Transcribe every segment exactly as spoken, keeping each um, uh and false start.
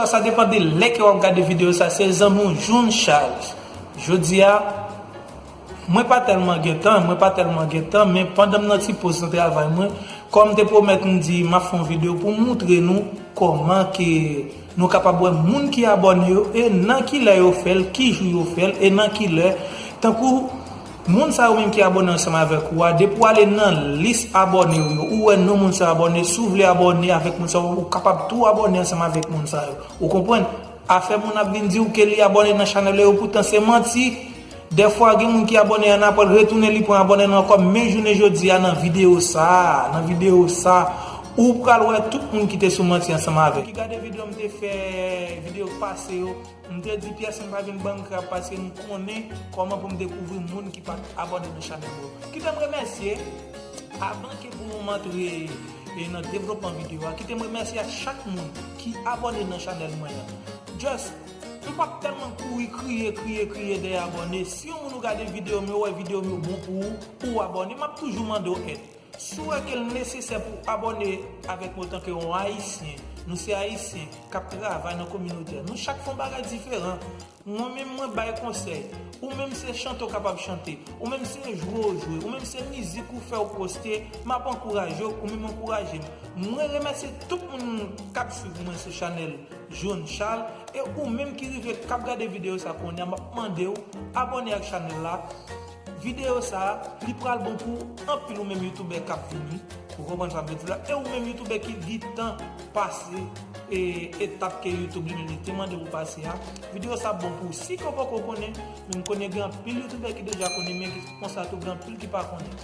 Sa depann de lè ke w ap gade videyo sa, se zanmi w June Charles. Jodi a, mwen pa tèlman gen tan, mwen pa tèlman gen tan, men pandan m nan ti poz nan travay mwen, kòm m te pwomèt m di m ap fè yon videyo pou m moutre nou kòman ke nou kapab wè moun ki abòne yo e nan ki lè yo fè l, ki jou yo fè l e nan ki lè. Tankou moun sa yo menm ki abòne ansanm avèk ou a, depi w ale nan lis abòne w yo, ou wè non moun sa yo abòne, si w vle abòne avèk moun sa yo, ou kapab tou abòne ansanm avèk moun sa yo. Ou konprann? Afè moun ap vin di w ke li abòne nan chanèl yo, poutan se manti. Dèfwa gen moun ki abòne ann apre l retounen li pran abòne nan ankò, men jounen jodi a nan videyo sa a, nan videyo sa, ou pral wè tout moun ki te sou manti ansanm avè ki gade videyo m te fè, videyo k pase yo, m te di pyès moun pa vin ban m krab paske m konnen kòman pou m dekouvri moun ki pa t abòne nan chanèl yo. Kite m remèsye, avan ke pou m antre e nan devlopman videyo a, kite m remèsye a chak moun ki abòne nan chanèl mwen an. Just, m p ap tèlman kouri kriye, kriye, kriye dèyè abòne. Si yon moun ou gade videyo m yo, wè videyo m yo bon pou ou, ou abòne, m ap toujou mande w èd. Si w wè ke l nesesè pou w abòne avèk mwen otanke yon Ayisyen, nou se Ayisyen k ap travay nan kominote a. Nou chak fè yon bagay diferan. Mwen menm, mwen bay konsèy. Ou menm se chante w kapab chante. Ou menm se jwe w jwe. Ou menm se mizik ou fè w poste. M ap ankouraje w, ou menm ankouraje m. Mwen remèsye tout moun k ap swiv mwen sou chanèl June Charles. E ou menm ki rive k ap gade videyo sa kounye a, m ap mande w abòne ak chanèl la. Videyo sa a, li pral bon pou anpil ou menm youtubè k ap vini. Ou konprann sa m vle di la? E ou menm youtubè ki gentan pase e etap ke YouTube li menm li te mande pou pase a, videyo sa ap bon pou ou. Si ke w poko konnen, men m konnen gen anpil youtubè ki deja konnen, men ki konsa tou gen anpil ki pa konnen.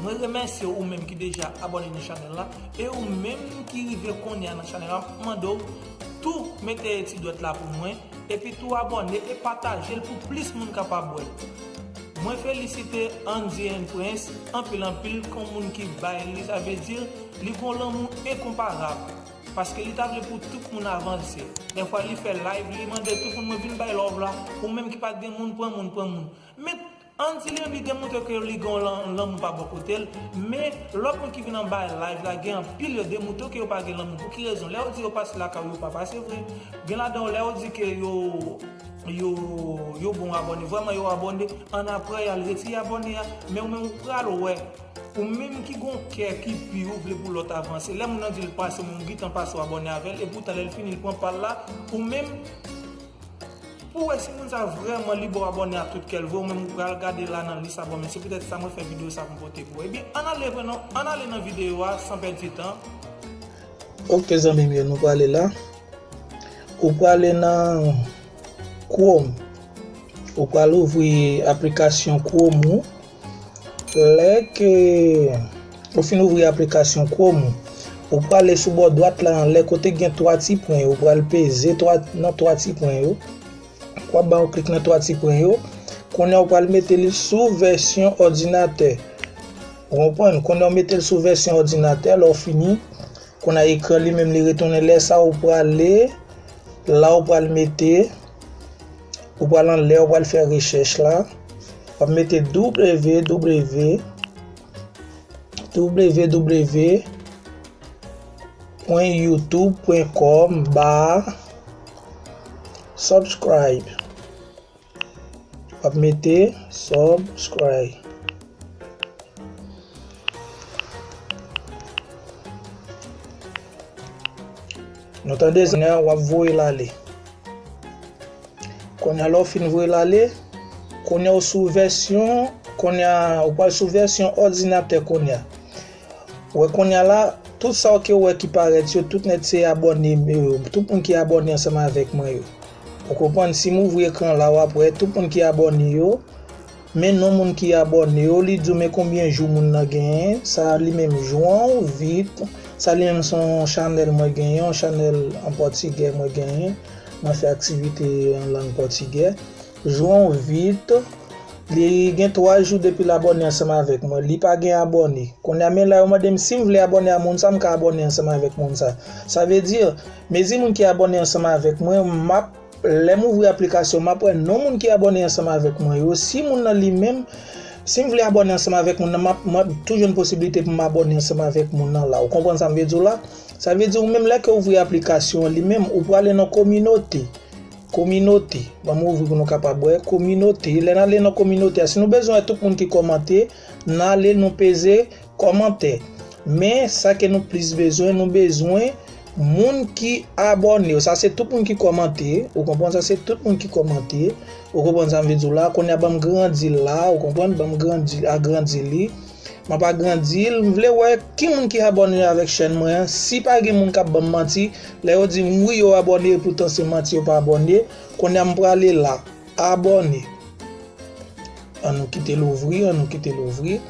Mwen remèsye ou menm ki deja abòne nan chanèl la, e ou menm ki rive kounye a nan chanèl la, m ap mande w tou mete ti dwèt la pou mwen, epi tou abòne e pataje l pou plis moun kapab wè l. Mwen felisite Andy and Prince anpil anpil kon moun ki bay li, sa vle di li gon lanmou enkonparab. Paske li ta vle pou tout moun avanse. Dèfwa li fè live, li mande tout moun mwen vin bay love la, ou menm ki pa t gen moun, pran moun, pran moun. Men Andy li menm li demontre ke li gen yon lan- lanmou pa bò kote l, men lòt moun ki vin anba live la gen anpil yo demontre ke yo pa gen lanmou. Pou ki rezon? Lè yo di yo pase lakay ou, yo pa pase vre. Gen ladan yo lè yo di ke yo yo yo bon abòne, vrèman yo abòne, ann apre y al retire abòne a, men ou menm ou pral wè. Ou menm ki gon kè ki pi, ou vle pou lòt avanse. Lè moun nan di l pase, moun gentan pase w abòne avè l, epoutan lè l fini l pran pa l la, ou menm pou wè si moun sa vrèman li ba w abòne ak tout kè l vre, ou menm ou pral gade la nan lis abòne. Se poutèt sa mwen fè videyo sa pou m pote pou ou. Ebyen, ann ale vre non, ann ale nan videyo a san pèdi tan. Ok zanmi m yo, nou prale la. Ou prale nan Chrome. Ou pral ouvri aplikasyon Chrome ou. Lè ke ou fin ouvri aplikasyon Chrome ou, ou prale sou bò dwat la anlè kote gen twa ti pwen yo, ou pral peze twa, nan twa ti pwen yo. W ap ba yon klik nan twa ti pwen yo. Kounye a ou pral mete li sou vèsyon òdinatè. Ou konprann? Kounye a ou mete l sou vèsyon òdinatè, lè w fini, kounye a ekran li menm li retounen. Lè sa a ou prale la ou pral mete, ou pral anlè, ou pral fè rechèch la. W ap mete W W W W pwen youtube pwen com ba subscribe. W ap mete subscribe. Nou tande, kounye a w ap voye l ale. Kounye a lè w fin voye l ale, kounye a w sou vèsyon, kounye a ou pral sou vèsyon òdinatè kounye a. Wè kounye a la, tout sa w ke w wè ki parèt yo, tout nèt se abòne m yo, tout moun ki abòne ansanm avèk mwen yo. Ou konprann? Si m ouvri ekran la, w ap wè tout moun ki abòne yo, men non moun ki abòne yo, li di w men konbyen jou moun nan genyen, sa li menm João Vitor, sa li menm se yon chanèl mwen genyen, yon chanèl an pòtigè mwen genyen, mwen fè aktivite an lang pòtigè. João Vitor, li gen twa jou depi l abòne ansanm avèk mwen, li pa gen abòne. Kounye a men la yo mande m si m vle abòne a moun sa, m ka abòne ansanm avèk moun sa. Sa vle di, mezi moun ki abòne ansanm avèk mwen, m ap, lè m ouvri aplikasyon, m ap wè non moun ki abòne ansanm avèk mwen yo. Si moun nan li menm, Si m vle abòne ansanm avèk moun nan, m ap, m ap tou jwenn posiblite pou m abòne ansanm avèk moun nan la. Ou konprann sa m vle di w la? Sa vle di ou menm lè ke w ouvri aplikasyon an li menm, ou prale nan kominote. Kominote. Ban m ouvri pou nou kapab wè. Kominote. Lè n ale nan kominote a, si nou bezwen wè tout moun ki kòmante, n ale nou peze kòmantè. Men, sa ke nou plis bezwen, nou bezwen moun ki abòne yo. Sa se tout moun ki kòmante. Ou konprann? Sa se tout moun ki kòmante. Ou konprann sa m vle di w la? Kounye a ban m grandi l la. Ou konprann? Ban m grandi, agrandi li. M ap agrandi l. M vle wè ki moun ki abòne avèk chèn mwen an. Si pa gen moun k ap ban m manti, lè yo di m wi yo abòne, epoutan se manti yo pa abòne. Kounye a m prale la. Abòne. An nou kite l ouvri, an nou kite l ouvri.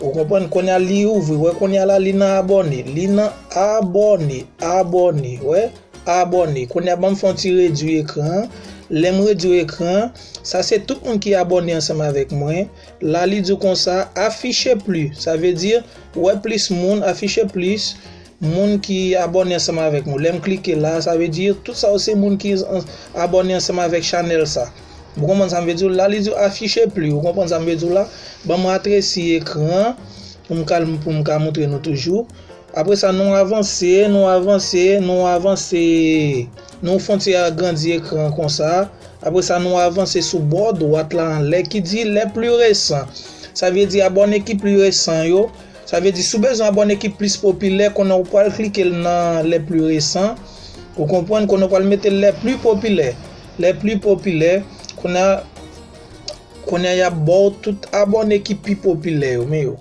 Ou konprann? Kounye a li ouvri. Wè kounye a la li nan abòne. Li nan abòne. Abòne. Wè? Abòne. Kounye a ban m fè yon ti redwi ekran an. Lè m redwi ekran an, sa se tout moun ki abòne ansanm avèk mwen. La li di w konsa, afficher plus. Sa vle di, wè plis moun, afficher plus. Moun ki abòne ansanm avèk nou. Lè m klike la, sa vle di tout sa yo se moun ki an-, abòne ansanm avèk chanèl sa. Ou konprann sa m vle di w la? Li di w afficher plus. Ou konprann sa m vle di w la? Ban m ratresi ekran pou m ka, pou m ka montre nou toujou. Apre sa, nou avanse, nou avanse, nou avanse. Nou fè yon ti agrandi ekran konsa. Apre sa, nou avanse sou bò dwat la anlè ki di les plus récents. Sa vle di abòne ki pli resan yo. Sa vle di, si w bezwen abòne ki plis popilè, konnen w pral klike l nan les plus récents. Ou konprann? Konnen w pral mete les plus populaires. Les plus populaires. Konnen, konnen y ap ba w tout abòne ki pi popilè yo, men yo.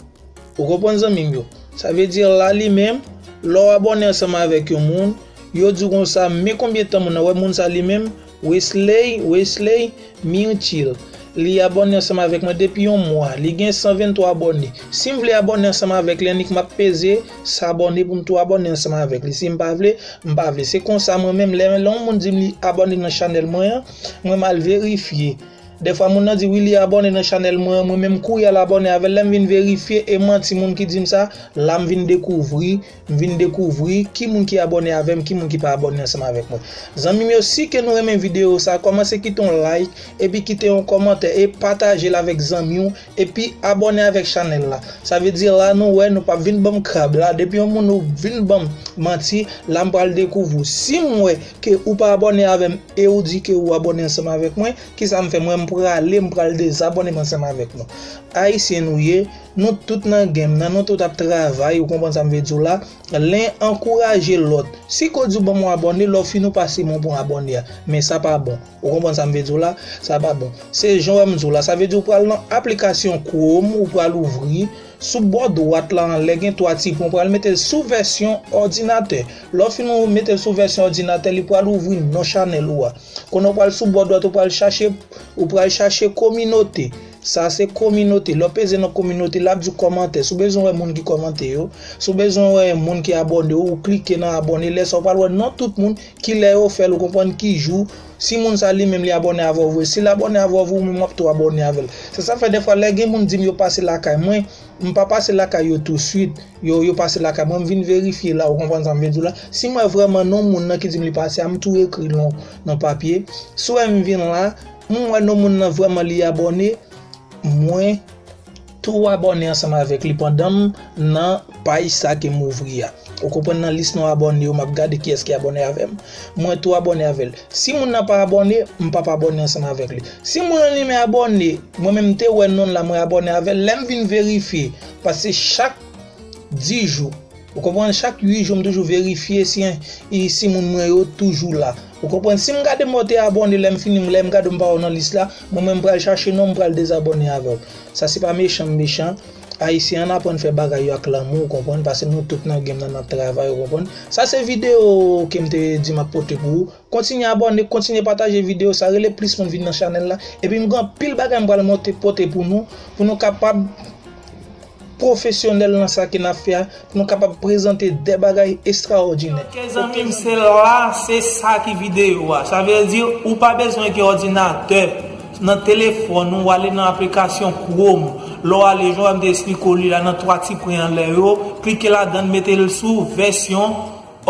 Ou konprann, zanmi m yo? Sa vle di la li menm, lè w abòne ansanm avèk yon moun, yo di w konsa, men konbyen tan moun nan, wè moun sa li menm, Wesley, Wesley Mirtil. Li abòne ansanm avèk mwen depi yon mwa. Li gen san venntwa abòne. Si m vle abòne ansanm avèk li, annik m ap peze s'abonner pou m tou abòne ansanm avèk li. Si m pa vle, m pa vle. Se konsa mwen menm, lè, lè yon moun di m li abòne nan chanèl mwen an, mwen m al verifye. Dèfwa moun nan di wi li abòne nan chanèl mwen an, mwen menm kouri al abòne avè l. Lè m vin verifye, e manti moun ki di m sa, la m vin dekouvri, m vin dekouvri ki moun ki abòne avè m, ki moun ki pa abòne ansanm avèk mwen. Zanmi m yo, si ke nou renmen videyo sa, kòmanse kite yon like, epi kite yon kòmantè, e pataje l avèk zanmi w, epi abòne avèk chanèl la. Sa vle di la nou wè, nou p ap vin ban m krab la. Depi yon moun ou vin ban m manti, la m pral dekouvri w. Si m wè ke ou pa abòne avè m e ou di ke ou abòne ansanm avèk mwen, kisa m fè? Mwen m prale, m pral dezabòne m ansanm avèk nou. Ayisyen nou ye, nou tout nan game nan, nou tout ap travay, ou konprann sa m vle di w la? Len ankouraje lòt. Si ke w di w ban m yon abòne, lè w fini w pase ban m yon abòne a. Men sa pa bon. Ou konprann sa m vle di w la? Sa pa bon. Se jan w wè m di w la. Sa vle di w pral nan aplikasyon Chrome, ou pral ouvri. Sou bò dwat la anlè gen twa ti pwen, ou pral mete l sou vèsyon òdinatè. Lè w fin ou mete l sou vèsyon òdinatè, li pral ouvri non chanèl ou a. Konnen w pral sou bò dwat, ou pral chache, ou pral chache kominote. Sa se kominote. Lè w peze nan kominote, l ap di w kòmantè. Si w bezwen wè moun ki kòmante yo, si w bezwen wè moun ki abòne yo, ou klike nan abòne. Lè sa w pral wè non tout moun, kilè yo fè l, ou konprann ki jou. Si moun sa li menm li abòne avè w vre, si l abòne avè w vre, ou menm w ap tou abòne avè l. Se sa fè dèfwa lè gen moun di m yo pase lakay mwen, m pa pase lakay yo touswit. Yo, yo pase lakay mwen, m vin verifye la, ou konprann sa m vle di w la. Si m wè vrèman non moun nan ki di m li pase a, m tou ekri l nan, nan papye. Si w wè m vin la, m wè non moun nan vrèman li abòne, mwen tou abòne ansanm avèk li pandan m nan paj sa ke m ouvri a. Ou konprann, nan lis non abòne yo, m ap gade kiyès ki abòne avè m. Mwen tou abòne avè l. Si moun nan pa abòne, m p ap abòne ansanm avèk li. Si moun nan li menm abòne, mwen menm m te wè non l la, mwen abòne avè l. Lè m vin verifye, paske chak dis jou, ou konprann, chak uit jou, m toujou verifye si, si moun mwen yo toujou la. Ou konprann? Si m gade m wè w te abòne, lè m fini, lè m gade w m pa wè w nan lis la, mwen menm m pral chache non w, m pral dezabòne avè w. Sa se pa mechan m mechan. Ayisyen, ann aprann fè bagay yo ak lanmou, ou konprann, paske nou tout nan game nan, n ap travay, ou konprann. Sa se videyo ke m te di m ap pote pou ou. Kontinye abòne, kontinye pataje videyo sa, rele plis moun vin nan chanèl la. Epi m gen anpil bagay m pral monte, pote pou nou, pou nou kapab pwofesyonèl nan sa ke n ap fè a, pou nou kapab prezante de bagay estrawòdinè. Ok, zanmi m, se la, se sa ki videyo a. Sa vle di, ou pa bezwen gen òdinatè nan telefòn ou, w ale nan aplikasyon Chrome. Lè w ale, jan w wè m te esplike w li la, nan twa ti pwen anlè yo, klike ladan l, mete l sou vèsyon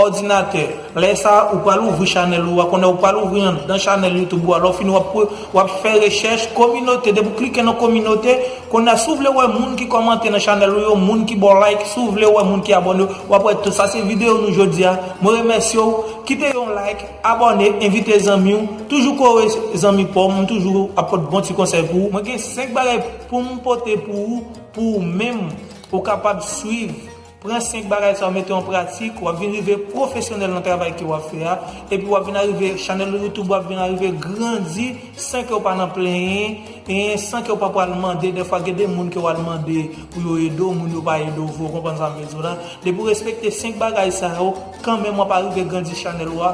òdinatè. Lè sa a, ou pral ouvri chanèl ou a, kounye a ou pral ouvri anndan chanèl YouTube ou a. Lè w fini, w ap, w ap fè rechèch kominote. Depi w klike nan kominote, kounye a, si w vle wè moun ki kòmante nan chanèl ou yo, moun ki ba w like, si w vle wè moun ki abòne yo, w ap wè tout sa. Se videyo nou jodi a. Mwen remèsye w. Kite yon like, abòne, envite zanmi w. Toujou kore zanmi pa w, m toujou ap pot bon ti konsèy pou ou. Mwen gen senk bagay pou m pote pou ou, pou ou menm, ou kapab swiv. Pran senk bagay sa yo, mete yo an pratik, w ap vin rive pwofesyonèl nan travay ke w ap fè a, epi w ap vin arive, chanèl YouTube w ap vin arive grandi san ke w pa nan plenyen, e san ke w pa pral mande. Dèfwa, gen de moun ke w al mande pou yo ede w, moun yo pa ede w vre, w konprann sa m vle di w la. Depi w respekte senk bagay sa yo, kanmenm w ap arive grandi chanèl ou a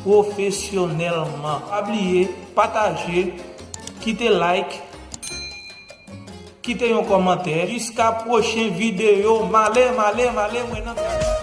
pwofesyonèlman. Pa bliye, pataje, kite like, kite yon kòmantè. Jiska pwochen videyo, m ale, m ale, m ale, mwen nan travay.